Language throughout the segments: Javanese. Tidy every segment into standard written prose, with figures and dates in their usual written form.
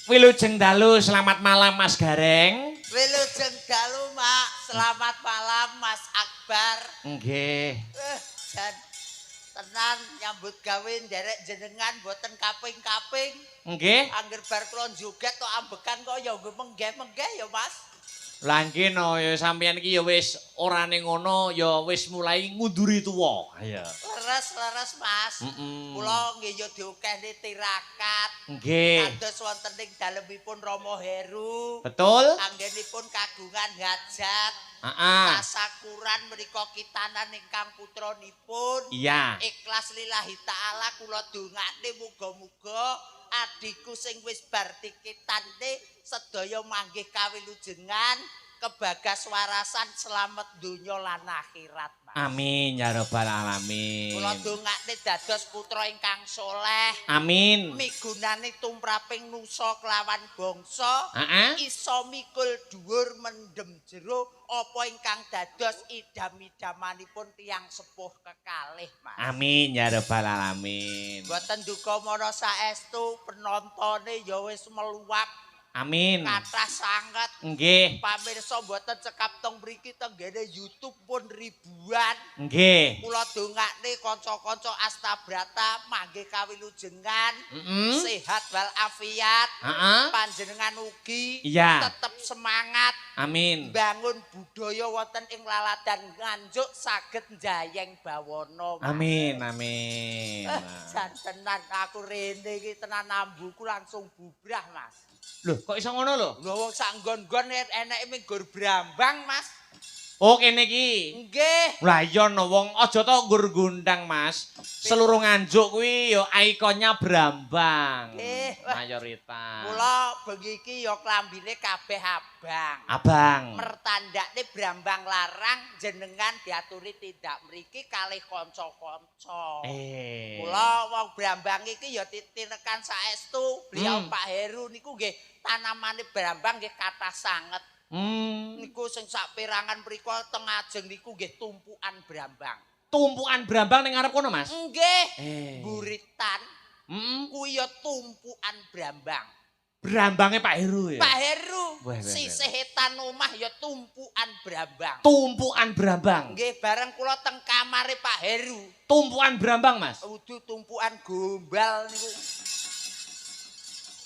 Wilujeng dalu, selamat malam, Mas Gareng. Wilujeng dalu, Mak. Selamat malam, Mas Akbar. Nggih. Jan tenan nyambut gawe nderek jenengan boten kaping-kaping. Nggih. Angger bar kula joget tok ambekan kok ya nggo menggeh-menggeh ya, Mas. Lah nggih no, ya sampeyan iki ya wis orane ngono ya wis mulai ngunduri tuwa. Ayo. Leres-leres, Mas. Kula nggih ya diokehne tirakat. Nggih. Kados wonten ing dalemipun Rama Heru. Betul? Anggenipun kagungan hajat. Heeh. Tasakuran menika kitanan ingkang putranipun. Iya. Ikhlas lillahi taala kula dongakne muga-muga adhiku sing wis bar dikitane sedaya manggih kawilujengan, kebagas warasan, selamat donya lan akhirat, Mas. Amin ya rabbal alamin. Kula dongakne dados putra ingkang soleh. Amin. Migunani tumraping nusa kelawan bangsa. Heeh. Iso mikul dhuwur mendem jero apa ingkang dados idam-idamanipun tiyang sepuh kekalih, Mas. Amin ya rabbal alamin. Mboten duka mana saestu penontone ya wis meluap. Amin. Kathah sanget. Nggih. Pamirsa mboten cekap teng mriki, tenggene YouTube pun ribuan. Nggih. Kula dongakne kanca-kanca Astabrata manggih kawilujengan, sehat wal afiat. Heeh. Panjenengan ugi tetep semangat. Amin. Bangun budaya wonten ing laladan Nganjuk saged njayeng bawana. Mas. Amin, amin. Jan tenan aku rene iki tenan ambuku langsung bubrah, Mas. Loh, kok iso ngono lho? Lho wong sak nggon-nggon eneke ming gur brambang, Mas. Oh, kene iki. Nggih. Lah iya no wong aja to nggur gundang, Mas. Seluruh Nganjuk kuwi ya ikonnya brambang. Nggih. Mayoritas. Kula bengi iki ya klambine kabeh abang. Abang. Mertandakne brambang larang jenengan diaturi tindak mriki kalih kanca-kanca. Kula wong brambang iki ya titinekan saestu beliau Pak Heru niku nggih tanamane brambang nggih kathah sanget. Niku sing sak perangan mriku teng ajeng niku nggih tumpukan brambang. Tumpukan brambang ning ngarep kono, Mas? Nggih. Buritan. Kuwi ya tumpukan brambang. Brambange Pak Heru ya? Pak Heru. Weh, weh, weh. Sisih etan omah ya tumpukan brambang. Tumpukan brambang. Nggih, bareng kula teng kamare Pak Heru. Tumpukan brambang, Mas? Udu tumpukan gombal niku.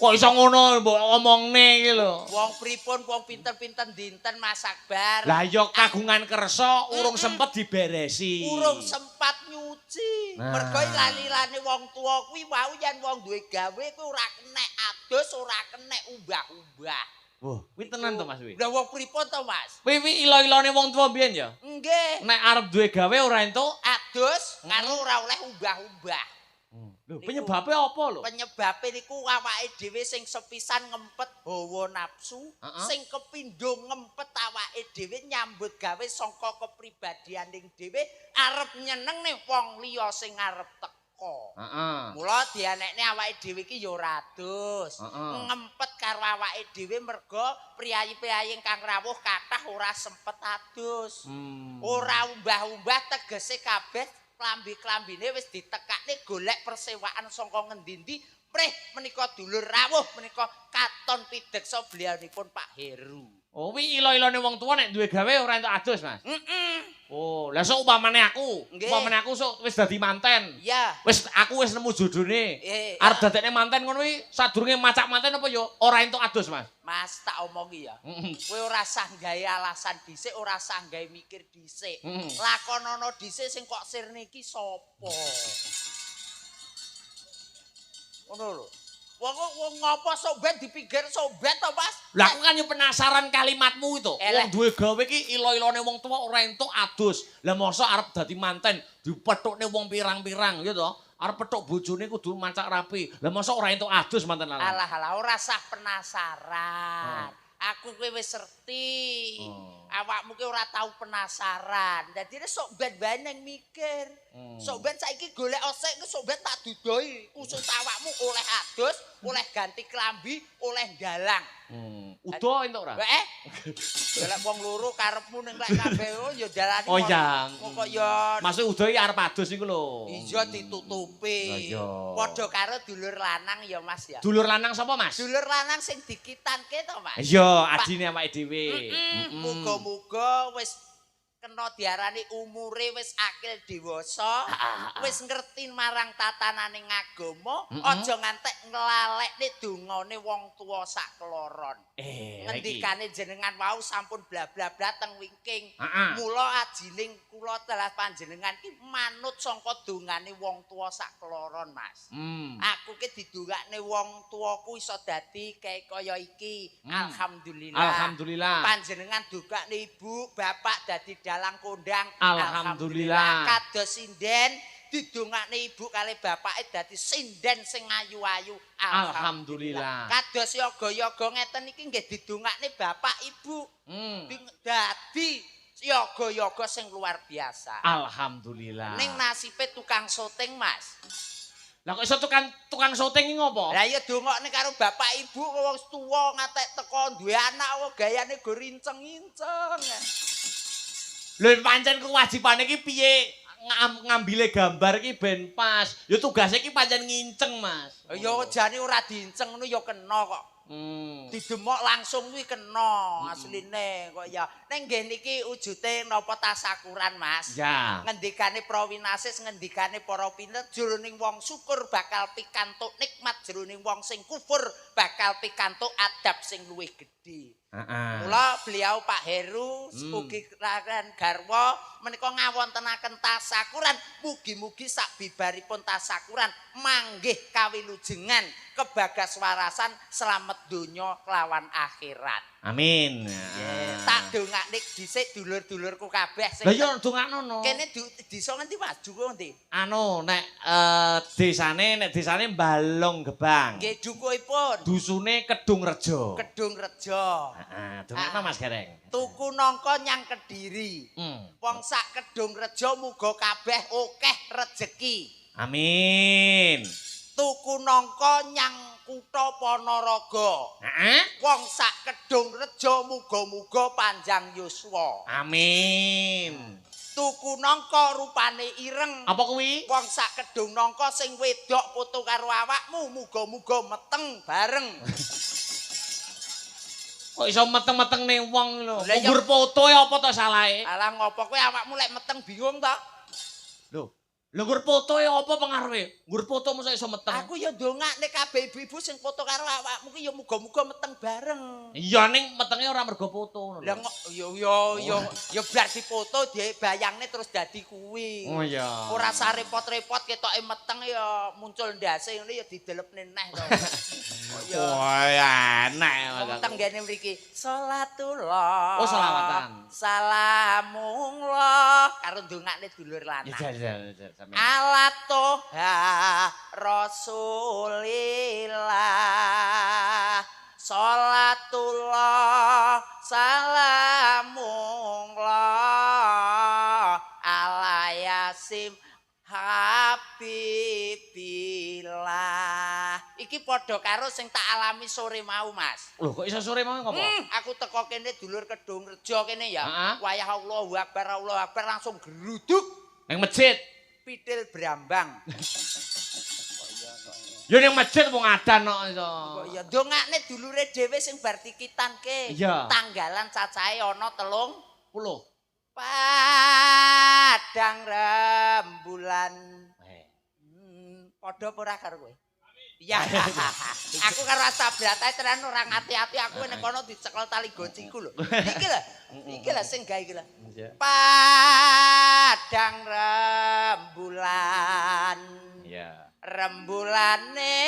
Kok iso ngono mbok omongne iki lho. Wong pripun wong pinter-pinter dinten, Mas Akbar. Lah ya kagungan kersa urung sempet diberesi. Urung sempat nyuci. Nah. Mergo lali-lane wong tuwa kuwi wau yen wong duwe gawe kuwi ora kenek adus, ora kenek umbah-umbah. Wah, kuwi tenan to, Mas kuwi? Lah wong pripun to, Mas? Kuwi kuwi ilo-ilone wong tuwa mbiyen ya? Nggih. Nek arep duwe gawe ora entuk adus karo ora oleh umbah-umbah. Lho, penyebabe apa lho? Penyebabe niku awake dhewe sing sepisan ngempet hawa nafsu, sing kepindho ngempet awake dhewe nyambut gawe saka kepribadianing dhewe arep nyenengne wong liya sing arep teka. Mula dianekne awake dhewe iki ya ora adus. Ngempet karo awake dhewe mergo priyayi-priyayi ingkang rawuh kathah ora sempet adus. Ora umbah-umbah tegese kabeh klambi-klambine wis ditekakne golek persewaan saka ngendi-endi prih menika dulur rawuh menika katon pideksa bliyanipun Pak Heru. Oh, kuwi ilo-ilone wong tuwa nek duwe gawe ora entuk adus, Mas. Heeh. Oh, lah sok upamane aku, upamane aku sok wis dadi manten. Iya. Wis aku wis nemu jodone. Arep dadekne manten ngono kuwi sadurunge macak manten apa ya ora entuk adus, Mas? Mas, tak omongi ya. Kowe ora sah gawe alasan dhisik, ora sah gawe mikir dhisik. Lakonono dhisik sing kok sirne iki sapa? Ngono lho. Wong wong ngopo sok ben dipikir sok ben to, Mas? Lah aku kan yo penasaran kalimatmu itu. Eleh. Wong duwe gawe iki ilo-ilone wong tuwa ora entuk adus. Lah mosok arep dadi manten dipethukne wong pirang-pirang ya to. Arep pethuk bojone kudu mancak rapi. Lah mosok ora entuk adus manten lanang. Alah alah ora sah penasaran. Aku kuwi wis ngerti. Awakmu ki ora tau penasaran. Dadine sok ben bae neng mikir. Sok ben saiki golek osek ki sok ben tak dudoi. Khusus awakmu oleh adus, oleh ganti klambi, oleh dalang. Udo entuk ora? Eh. Lek wong loro karepmu ning lek kabeh oh ya darani. Oh iya. Kok ya Maksud udo iki arep adus iku lho. Iya ditutupi. Lah iya. Padha karo dulur lanang ya Mas ya. Dulur lanang sapa, Mas? Dulur lanang sing dikitanke to, Mas? Iya, adine awake dhewe. Muga-muga wis kena diarani umure wis akil dewasa, wis ngerti marang tatanane agama, aja ngantek nglalekne dongane wong tuwa sak keloron. Ngendikane jenengan wau sampun bla-bla-bla teng wingking. Mula ajining kula telah panjenengan ki manut sangka dongane wong tuwa sak keloron, Mas. Aku ki didongakne wong tuwaku iso dadi kaya iki. Alhamdulillah. Alhamdulillah. Panjenengan dongakne ibu, bapak dadi dalang kondang. Alhamdulillah. Kados sinden didongakne ibu kali bapake dadi sinden sing ayu-ayu. Alhamdulillah. Kados yoga-yoga ngeten iki nggih didongakne bapak ibu. Dadi yoga-yoga sing luar biasa. Alhamdulillah. Ning nasibe tukang syuting, Mas. Lah kok iso tukang syuting iki ngopo? Lah ya dongakne karo bapak ibu wong tuwa ngatek teko duwe anak kok gayane go rinceng-inceng. Lho pancen kewajibane iki piye ngambile gambar iki ben pas. Ya tugase iki pancen nginceng, Mas. Ya jane ora diinceng ngono ya kena kok. Didemok langsung kuwi kena asline kok ya. Ning nggih niki wujute napa tasakuran, Mas? Ya. Ngendikane Prawinasis, ngendikane para pinter jroning wong syukur bakal pikantuk nikmat, jroning wong sing kufur bakal pikantuk adab sing luwih gedhe. Mula beliau Pak Heru ugi lan garwa menika ngawontenaken tasakuran, mugi-mugi sakbibaripun tasakuran manggih kawilujengan kebagas warasan slamet donya kelawan akhirat. Amin. Tak dongakne dhisik dulur-dulurku kabeh sing Lah iya dongakno no. Kene desa ngendi Mas? Dukuh ngendi? Anu nek desane Balong Gebang. Nggih dukuhipun. Dusune Kedung Rejo. Kedung Rejo. Heeh, dongakno Mas Gareng. Tuku nangka nyang Kediri. Wong sak Kedung Rejo muga kabeh akeh rejeki. Amin. Tuku nangka nyang kutha Ponorogo. Heeh. Wong sak Kedung Rejo muga-muga panjang yuswa. Amin. Tuku nangka rupane ireng. Apa kuwi? Wong sak Kedung Nangka sing wedok foto karo awakmu muga-muga meteng bareng. Kok iso meteng-meteng ning wong lho. Lah Nggur foto ya apa to salahe? Alah ngopo kowe awakmu lek meteng bingung to? Lho, lho nggur foto ya apa pengaruhe? Nggur foto mosok iso meteng. Aku ya ndongakne kabeh ibu-ibu sing foto karo awakmu ki ya muga-muga meteng bareng. Iya ning metenge ora mergo foto ngono lho. Lah yo yo yo ya bar dipoto dibayangne terus dadi kuwi. Oh iya. Ora usah repot-repot ketoke meteng ya muncul ndase ngono ya didelepne neh to. Ya. Wah, enak meteng ngene mriki. Salatullah. Oh, selawatan. Salamullah karo ndongakne dulur lanang. Iya, iya, iya. Ala toha Rasulillah. Salatullah salamullah ala yasim habibillah. Iki padha karo sing tak alami sore mau, Mas. Lho kok iso sore mau ngopo? Aku teko kene dulur Kedung Rejo kene ya. Wayah Allahu Akbar, Allahu Akbar langsung geruduk ning masjid. Pitil brambang. Ya ning masjid wong adan kok iso. Kok ya ndongakne dulure dhewe sing bar dikitanke. Tanggalan cacahe ana 30. Padang rembulan. Padha apa ora karo kowe? Iya. Aku karo Astabrata tenan ora ngati-ati aku nek kono dicekel tali gociku lho. Iki lho. Iki lho sing gawe iki lho. Padang rembulan. Iya. Rembulane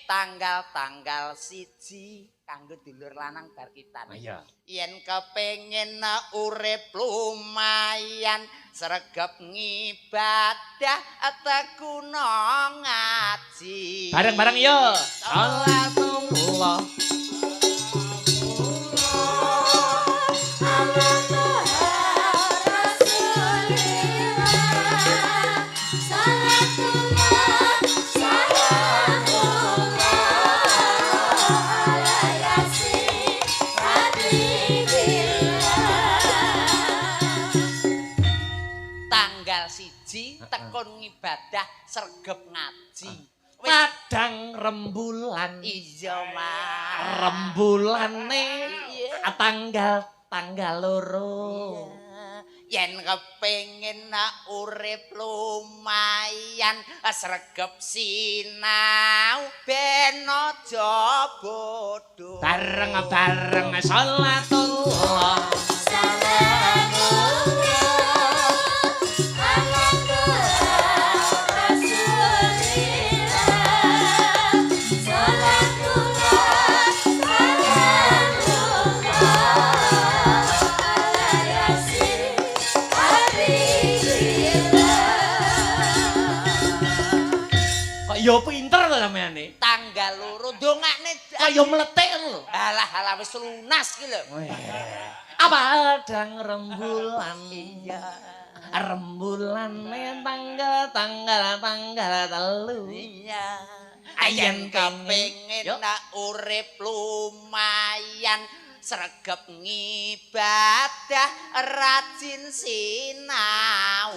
tanggal-tanggal 1 kanggo dulur lanang bar kitan. Iya. Yen kepengin urip lumayan sregep ngibadah tekuna ngaji. Bareng-bareng yo. Salatullah. Salatullah, salamullah ala yasin. Tekun ngibadah, sregep ngaji. Padang rembulan. Iya, Mas. Rembulane tanggal 2. Yen kepengin urip lumayan, sregep sinau ben aja bodho. Bareng-bareng salatullah. Kok ya pinter to sampeane. Tanggal 2 ndongakne kok ya mletik ngono lho. Alah alah wis lunas ki lho. Padang rembulan. Iya. Rembulane tanggal 3. Iya. Yen kepengin urip lumayan, sregep ngibadah, rajin sinau.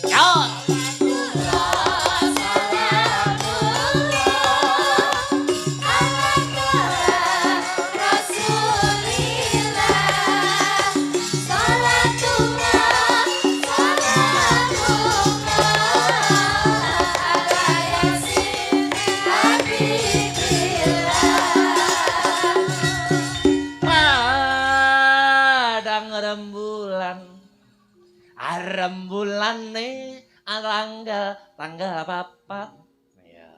Yo. Rembulane tanggal 4. Iya.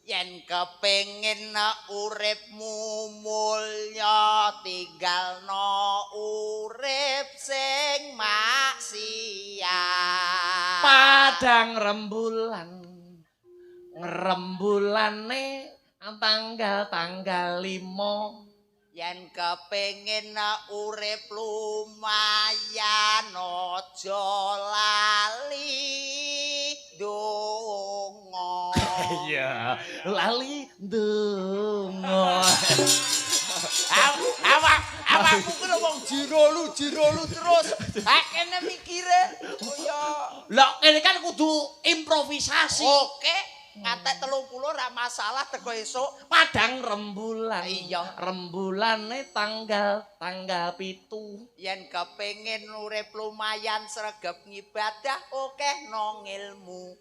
Yen kepengin uripmu mulya, tinggalno urip sing maksiat. Padang rembulan. Ngrembulane tanggal 5. Yen kepengin urip lumayan, aja lali ndonga. Iya, lali ndonga. Awakku ku lho wong jirolu terus. Ha kene mikire kaya lha kene kan kudu improvisasi. Oke. Ngatek 30 ora masalah teko esuk. Padang rembulan. Iya. Rembulane tanggal 7. Yen kepengin urip lumayan, sregep ngibadah, akeh no ngilmu.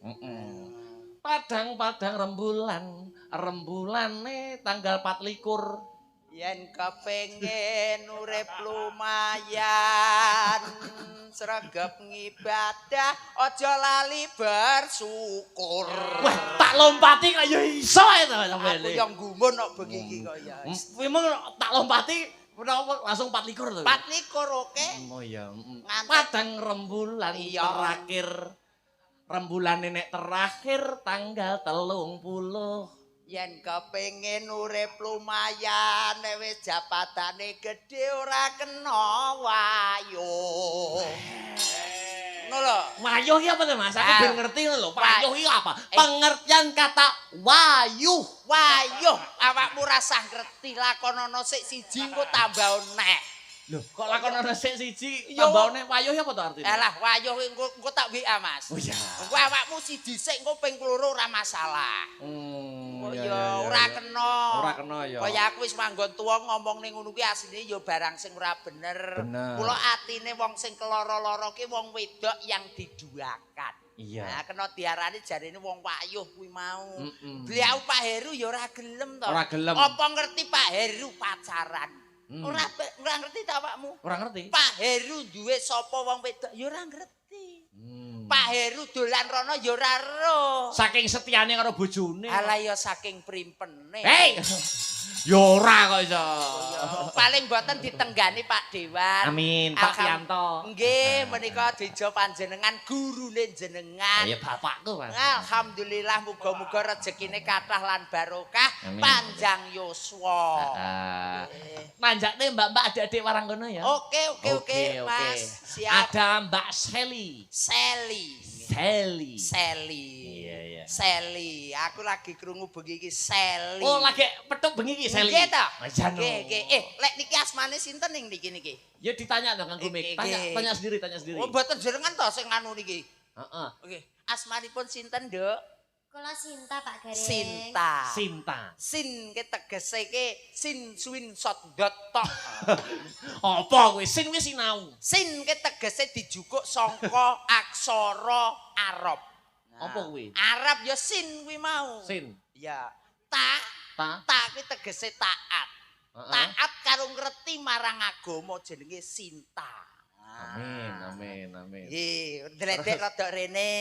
Padang rembulan, rembulane tanggal 24. Yen kepengin urip lumayan, sregep ngibadah, aja lali bersyukur. Wah, tak lompati kok ya iso to sampeyan. Aku yang gumun kok bengi iki kok ya. Memang tak lompati langsung 24 to. 24 oke. Oh iya. Padang rembulan terakhir. Rembulane nek terakhir tanggal 30. Yen kepengin urip lumayan, wis jabatane gedhe ora kena wayuh. Ngono lho. Wayuh iki apa to, Mas? Aku ben ngerti ngono lho. Wayuh iki apa? Pengertian kata wayuh. Wayuh, awakmu rasah ngerti, lakonono sik siji engko tambah nek. Lho, kok lakonono sik siji tambah nek wayuh apa to artine? Alah, wayuh engko tak WA, Mas. Oh iya. Engko awakmu siji sik engko ping 2 ora masalah. Ya ora kena. Ora kena ya. Kaya aku wis manggon tuwa ngomong ning ngono kuwi asline ya barang sing ora bener. Kula atine wong sing keloro-loro ki wong wedok yang diduakan. Iya. Nah, kena diarani jarene wong wayuh kuwi mau. Beliau Pak Heru ya ora gelem to. Ora gelem. Apa ngerti Pak Heru pacaran? Ora ngerti ta awakmu? Ora ngerti. Pak Heru duwe sapa wong wedok ya ora ngerti. Pak Heru dolan rono ya ora ero. Saking setiane karo bojone. Alah ya saking primpene. Hei. Ya ora kok iso. Paling mboten ditenggani Pak Dewan. Amin, Pak Yanto. Nggih, menika dijo panjenengan gurune jenengan. Ya bapakku, Mas. Alhamdulillah muga-muga rezekine kathah lan barokah, panjang yuswa. Heeh. Manjakne mbak-mbak adik-adik waranggono ya. Oke, Mas. Siap. Ada Mbak Seli. Seli. Seli. Seli. Iya, iya. Seli. Aku lagi krungu bengi iki Seli. Oh, lagi petuk bengi iki Seli. Nggih ta? Nggih, nggih. Lek niki asmane sinten ning niki niki? Ya ditanya to nganggo mic. Tanya, tanya sendiri, tanya sendiri. Oh, mboten jenengan to sing anu niki. Heeh. Oke. Asmanipun sinten, Nduk? Kula Sinta, Pak Gareng. Sinta. Sinta. Sin ke tegese ke sin swin sot dot tok. Apa kuwi? Sin kuwi sinau. Sin ke tegese dijukuk sangka aksara Arab. Nah, Apa kuwi? Arab ya sin kuwi mau. Sin. Ya. Ta, Ta. ta kuwi tegese taat. Heeh. Taat karo ngerti marang agama jenenge Sinta. Amin, amin, amin. Nggih, ndledek rada rene.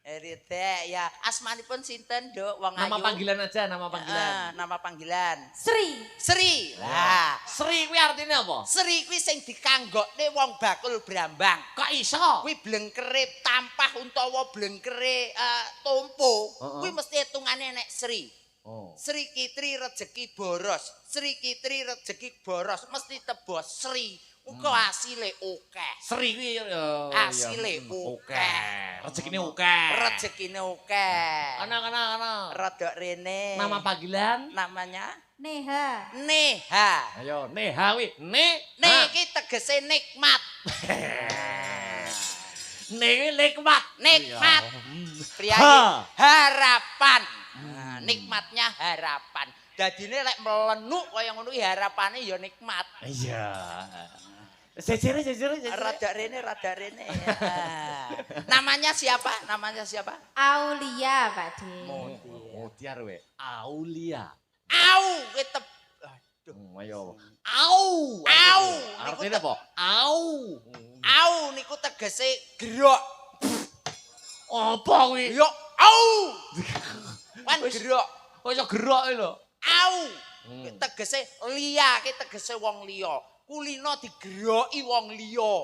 Ridek ya. Asmanipun sinten, Nduk? Wong Nama ayu. panggilan aja, nama panggilan. Nama panggilan. Sri. Sri. Lah, Sri kuwi artine apa? Sri kuwi sing dikanggokne wong bakul brambang. Kok iso? Kuwi blengkere tampah utawa blengkere tompo, kuwi mesti hitungane nek Sri. Oh. Sri Kitri rejeki boros, Sri Kitri rejeki boros, mesti tebos Sri. Uga asile akeh. Sri kuwi Asile akeh. Rezekine akeh. Rezekine akeh. Ana ana ana. Rada rene. Nama panggilan? Namanya Neha. Neha. Ayo, Neha kuwi. Ne. Ne iki tegese nikmat. Ne kuwi nikmat. Nikmat. Priyayi Ha. harapan. Nah, nikmatnya harapan. Dadine lek melenuk kaya ngono kuwi harapane ya nikmat. Iya. Jejere jejere jejere. Rada rene, rada rene. Ya. Namanya siapa? Namanya siapa? Aulia, Pak De. Mutiar we. Aulia. Au, kowe tep. Aduh. Ayo. Au. Au. Artinya apa? Au. Au niku tegese gerok. Apa kuwi? Yo au. Kan gerok. Kok iso gerok iki lho. Au. Tegese liya, ki tegese wong liya. Kulino digeroki wong liya.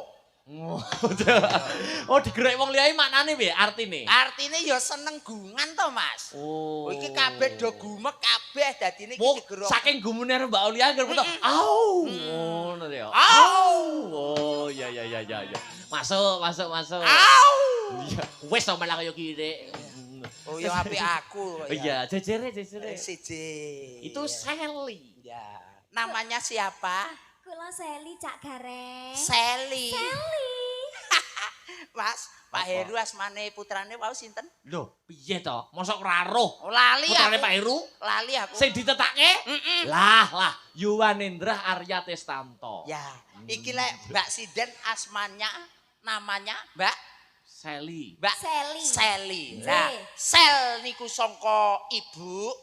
Oh, digeroki wong liya iki maknane piye artine? Artine ya seneng gungan to, Mas. Oh. Oh, iki kabeh do gumek kabeh dadine iki digerok. Saking gumune karo Mbak Aulia anggere putu. Au. Ngono ya. Au. Oh, iya iya iya iya iya. Masuk, masuk, masuk. Au. Iya, wis to malah kaya kire. Oh, ya apik aku kok ya. Iya, jejere jejere. Siji. Itu Sally. Ya. Namanya siapa? Kula Seli, Cak Gareng. Seli. Seli. Mas, Pak Apa? Heru asmane putrane wau sinten? Loh, piye to? Mosok ora roh Oh, lali putrane aku. Pak Heru Lali aku. sing ditetake? Lah, lah, Yuwanendra Arya Testanto. Ya, iki lek Mbak Sinden asmanya namanya Mbak Sally. Mbak Seli. Seli. Nggih. Lah, sel niku sangka ibu.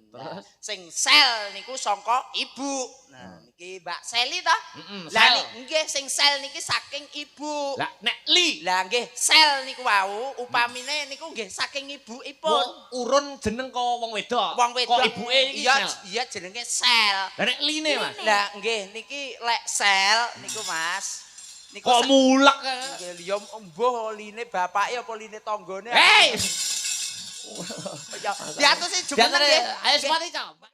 Terus? Sing sel niku sangka ibu. Nah, niki Mbak Seli ta? Lah Sel. nggih sing sel niki saking ibu. Lah nek li Lah nggih sel niku wau upamine niku nggih saking ibuipun. Urun jeneng kok wong wedok. Wong wedok. Kok ibuke iki iya, sel. Iya jenenge sel. Lah nek line Mas. Lah nggih niki lek sel niku Mas. Niku Kok mulek. Nggih liya mbuh line bapake apa line tanggane. Hei. Ya, diatur sih jumeneng nggih. Ayo sepati coba.